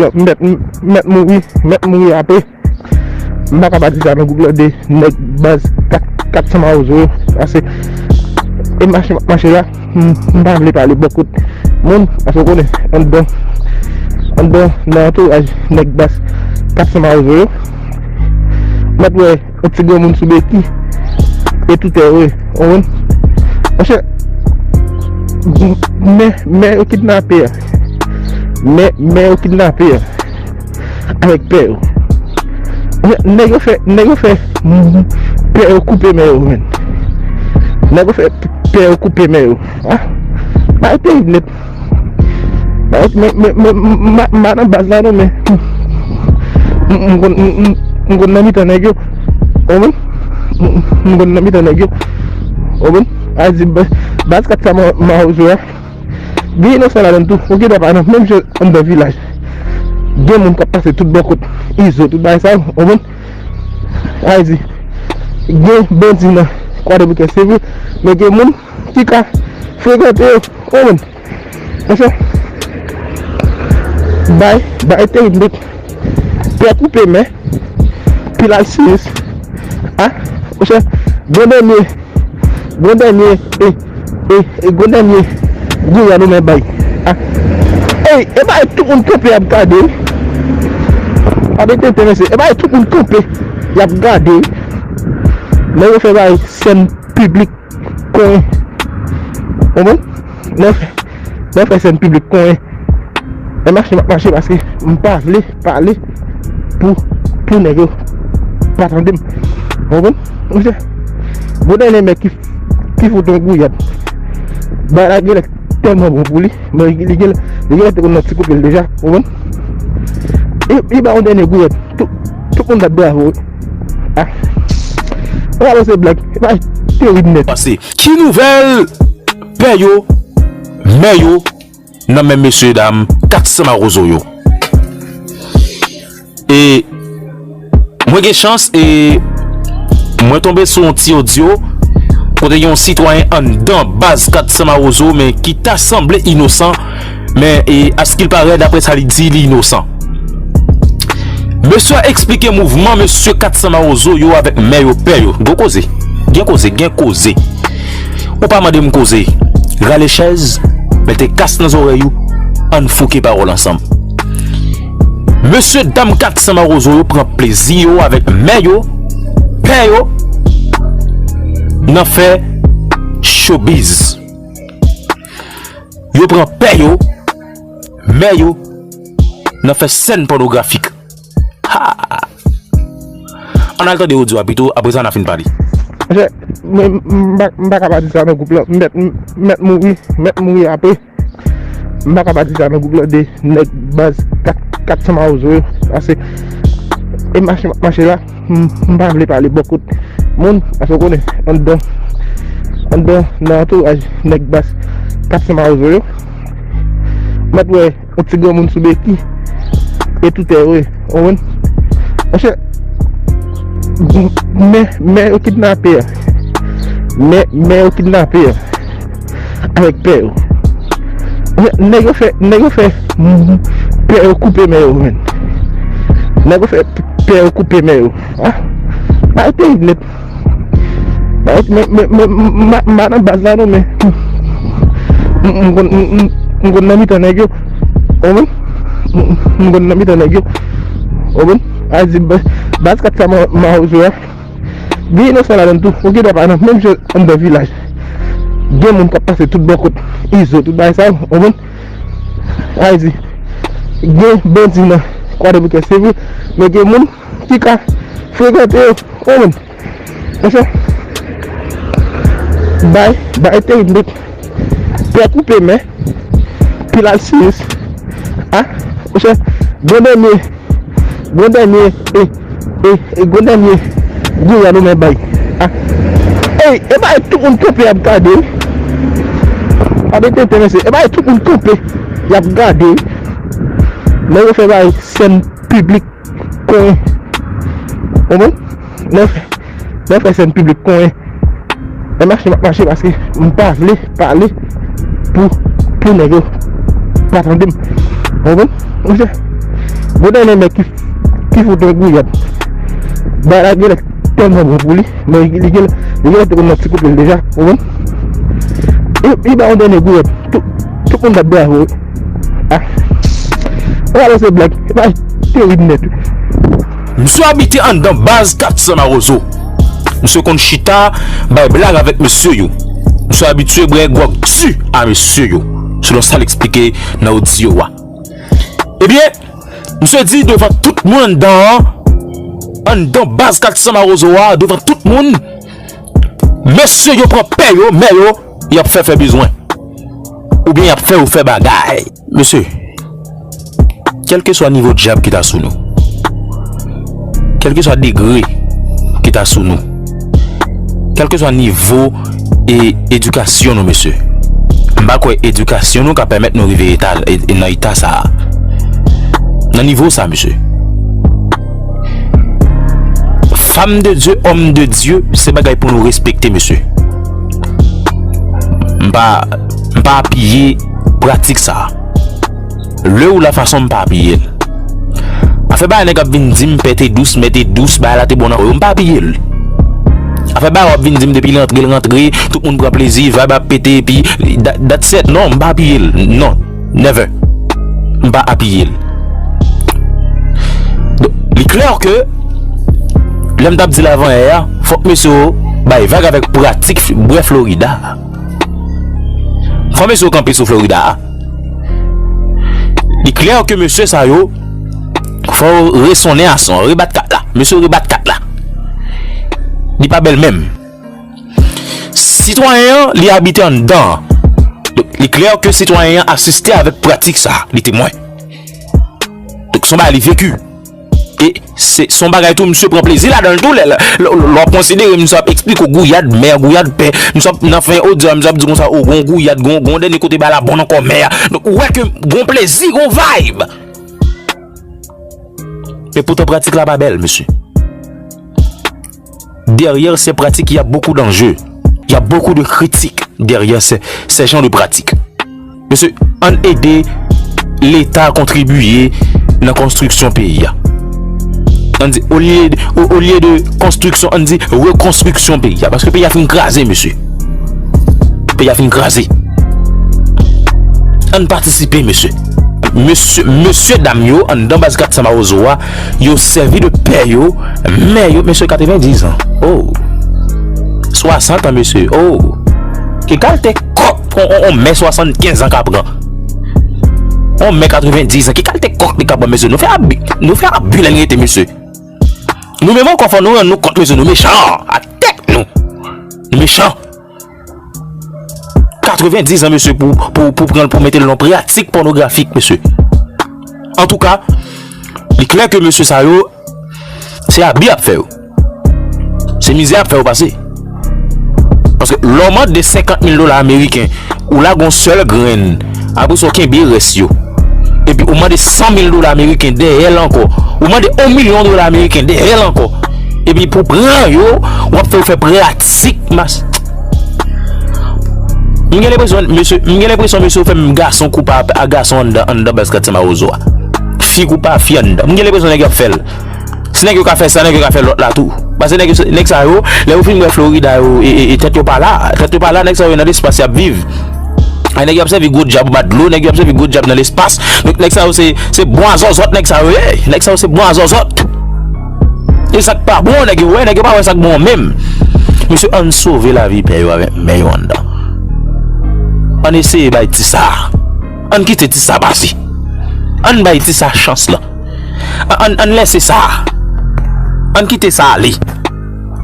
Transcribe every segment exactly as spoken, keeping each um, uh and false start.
M mèt, m mèt mouri, m mèt mouri ape. M pa ka pa di sa nan gwoup la de nèg baz kat, kat san mawozo yo. Pase e mache m ap mache la, m m pa vle pale bò kote moun, pase w konnen, anndan, anndan nan antouraj nèg baz kat san mawozo yo, m mèt wè yon ti granmoun sou beki e tout è vre, w konprann? Monchè, men, men yo kidnape a. Men, men yo kidnape a. Avèk pè yo. Nèg yo fè, nèg yo fè pè yo koupe men yo, menn. Nèg yo fè pè yo koupe men yo. Ah, bagay terib nèt. Bagay, men, men, men, m pa nan baz la non, men m konn, m konn nan mitan nèg yo. Ou konprann? M konn nan mitan nèg yo. Ou konprann? A di, baz kat sa mawozo a. Gen inosan ladan tou. Ou gen dwa pa nan menm jan anndan vilaj. Gen moun k ap pase tout bò kote Izo, tout bagay sa yo, ou konprann? Sa vle di, gen bandi nan Kwadèboukè, se vre, men gen moun ki ka frekante yo, ou konprann? Monchè, bay, bay terib nèt. Pè koupe men, pil alsiyis. Ah, monchè, bon dènye, bon dènye, e, e, e, bon dènye gouyad ou men bay. Ah. Ey, e bay tout moun kanpe y ap gade. Pa mete tenten mesye, e bay tout moun kanpe y ap gade. Nèg yo fè bay sèn piblik konyen. Ou konprann? Nèg yo fè, nèg yo fè sèn piblik konyen. E mache m ap mache paske m pa vle pale pou, pou nèg yo pa tande m. Ou konprann? Monchè, bon dènye nèg ki, ki fout yon gouyad. Bagay la genlè tèlman bon pou li, men li genlè, li genlè te konn nan ti kote l deja, ou konprann? Li, li ba yon dènye gouyad. Tout, tout moun bat bravo. Ah. Ou pa panse blag, e bagay terib nèt. Pase. Ki nouvèl pè yo, mè yo, nan men mesye dam kat san mawozo yo? E mwen gen chans e mwen tonbe sou yon ti odyo kote gen yon sitwayen anndan baz kat san mawozo, men ki ta sanble inosan, men e askilparè, daprè sa li di, li inosan. Mesye a eksplike mouvman mesye kat san mawozo yo avèk mè yo, pè yo. Gwo koze. Gen koze, gen koze. Ou pa mande m koze. Rale chèz, mete kas nan zòrèy ou, ann fouke pawòl ansanm. Mesye dam kat san mawozo yo pran plezi yo avèk mè yo, pè yo, nan fè showbiz. Yo pran pè yo, mè yo, nan fè sèn pònografik. Ha! Ann al tande odyo a pito, apre sa n a fin pale. Monchè, mwen, m pa, m pa ka pa di sa nan gwoup la. M mèt, m mèt mouri, m mèt mouri ape. M pa ka pa di sa nan gwoup la de nèg baz kat, kat san mawozo yo. Pase e mache m ap mache la, m m pa vle pale bò kote moun, pase w konnen, anndan, anndan nan antouraj nèg baz kat san mawozo yo. M mèt wè yon ti granmoun sou beki e tout è vre, ou konprann? Monchè, men, men yo kidnape a. Men, men yo kidnape a. Avèk pè yo. Nèg yo fè, nèg yo fè pè yo koupe men yo, menn. Nèg yo fè pè yo koupe men yo. Ah, bagay terib nèt. Bagay, men, men, men, m pa nan baz la non, men m konn, m konn nan mitan nèg yo. Ou konprann? M konn nan mitan nèg yo. Ou konprann? A di, baz kat sa mawozo a. Gen inosan ladan tou. Ou gen dwa pa nan menm jan anndan vilaj. Gen moun k ap pase tout bò kote Izo, tout bagay sa yo, ou konprann? Sa vle di, gen bandi nan Kwadèboukè, se vre, men gen moun ki ka frekante yo, ou konprann? Monchè, bay, bay terib nèt. Pè koupe men, pil alsiyis. Ah, monchè, bon dènye, bon dènye, e, e, e, bon dènye gouyad ou men bay. Ah. Ey, e bay tout moun kanpe y ap gade. Pa mete tenten mesye, e bay tout moun kanpe y ap gade. Nèg yo fè bay sèn piblik konyen. Ou konprann? Nèg yo fè, nèg yo fè sèn piblik konyen. E mache m ap mache paske m pa vle pale pou, pou nèg yo pa tande m. Ou konprann? Monchè, Bon dènye nèg ki, ki fout yon gouyad. Bagay la genlè tèlman bon pou li, men li genlè, li genlè te konn nan ti koupe l deja, ou konprann? Li, li bay yon dènye gouyad. Tout, tout moun t ap bravo wi. Ah. Wala se blag. Bagay terib nèt wi. Misye abite anndan baz kat san Mawozo. Misye konn chita bay blag avèk mesye yo. Misye abitye bwè gwòg di a mesye yo, selon sa l eksplike nan odyo a. Ebyen, misye di devan tout moun anndan an, anndan baz kat san Mawozo a, devan tout moun, mesye yo pran pè yo, men yo, y ap fè fè bezwen. Oubyen y ap fè yo fè bagay. Mesye, kèlkeswa nivo dyab ki ta sou nou, kèlkeswa degre ki ta sou nou, kèlkeswa nivo e edikasyon nou, mesye, m pa kwè edikasyon nou ka pèmèt nou rive eta, e, nan eta sa a. Nan nivo sa, mesye. Femme de Dieu, homme de Dieu, se bagay pou nou respekte, mesye. M pa, m pa apiye pratik sa a. Le ou la fason m pa apiye l. Afè bagay nèg ap vin di m pè te dous, mè te dous, bagay la te bon nan kò yo, m pa apiye l. Afè bagay w ap vin di m depi l antre, l rantre, tout moun pran plezi, vibe ap pete, epi that, that's it. Non, m pa apiye l. Non, never. M pa apiye l. Donk, li klè ke lè m t ap di l avanyè a, fòk mesye yo bay vag avèk pratik bwè Florida. Fò mesye yo kanpe sou Florida a. Li klè ke mesye sa yo, fò yo resonnen a son, rebat kat la. Mesye rebat kat la. Li pa bèl menm. Sitwayen an, li abite anndan an. Donk, li klè ke sitwayen an asiste avèk pratik sa, li temwen. Donk, se yon bagay li veki. E se, se yon bagay tou, misye pran plezi ladan l tou, lè, lè, lè, lè w ap konsidere misye ap eksplike w gouyad mè, gouyad pè, misye ap nan fen odyo a, misye ap di konsa, o, gon gouyad, gon, gon dènye kote bagay la bon ankò mè a. Donk, ou wè ke gon plezi, gon vibe. Men poutan pratik la pa bèl, mesye. Derrière ces pratiques, il y a beaucoup d'enjeux. Il y a beaucoup de critiques derrière ces, ces genres de pratiques. Mesye, ann ede Leta kontribiye nan konstriksyon peyi a. Ann di, olye, o- olye de konstriksyon, ann di rekonstriksyon peyi a. Paske peyi a fin kraze, mesye. Peyi a fin kraze. Ann patisipe, mesye. Mesye, mesye dam yo, anndan baz kat san Mawozo a, yo sèvi de pè yo, mè yo, mesye, katrevendiz an. Oh. Swasant an, mesye. Oh. Ki kalite kòk on, on, on mè swasannkenz an ka pran? On mè katrevendiz an, ki kalite kòk li ka pran, mesye? Nou fè abi, nou fè abi lè n rete, mesye. Nou menm ankò, fò nou rann nou kont, mesye, nou mechan. A tèt nou. Nou mechan. Katrevendiz an, mesye, pou, pou, pou pran l, pou mete l nan pratik pònografik, mesye. Antouka, li klè ke mesye sa yo, se abi y ap fè yo. Se mizè y ap fè yo pase. Paske lè w mande senkant mil dola ameriken, ou lage yon sèl grenn, apre sa w kenbe rès yo. Epi ou mande san mil dola ameriken dèyè l ankò. Ou mande yon milyon dola ameriken dèyè l ankò. Epi pou pran yo, w ap fè yo fè pratik mas. M gen lenpresyon, mesye, m gen lenpresyon, mesye, ou fè m gason kou pa a gason anndan, anndan baz kat san Mawozo a. Fi kou pa fi anndan. M gen lenpresyon nèg yo ap fè l. Si nèg yo ka fè sa, nèg yo ka fè lòt la tou. Paske nèg yo, nèg sa yo, lè yo fin bwè Florida yo, e, e, e tèt yo pa la. Tèt yo pa la, nèg sa yo nan lespas y ap viv. Ay, nèg yo ap sèvi gwo djab anba dlo, nèg yo ap sèvi gwo djab nan lespas. Donk, nèg sa yo se, se bon a zòzòt, nèg sa yo ye. Nèg sa yo se bon a zòzòt. E sa k pa bon, nèg yo wè, nèg yo pa wè sa k bon menm. Mesye, ann sove lavi pè yo avèk mè yo anndan. Ann eseye bay ti sa. Ann kite ti sa pase. Ann bay ti sa chans lan. Ann, ann, ann lèse sa. Ann kite sa ale.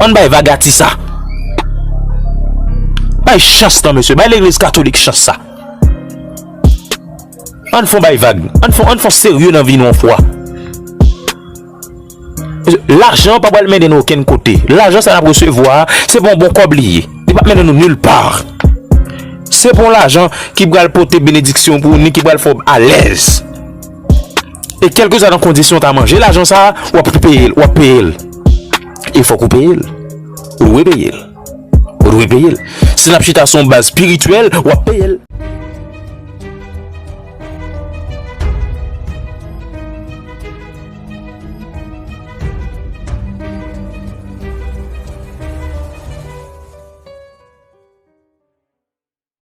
Ann bay vag a ti sa. Bay chans lan, mesye. Bay legliz katolik chans sa. Ann fon bay vag. Ann fon, ann fon serye nan vi nou yon fwa. Lajan pa pral mennen nou okenn kote. Lajan sa n ap resevwa a, se pa yon bon kòb li ye. Li p ap mennen nou nil pa. Se pa yon lajan ki pral pote benediksyon pou ou, ni ki pral fè w alèz. E kèlkeswa nan kondisyon w ta manje lajan sa a, w ap peye l, w ap peye l. E fòk ou peye l. Ou dwe peye l. Ou dwe peye l. Si n ap chita sou yon baz espirityèl, w ap peye l.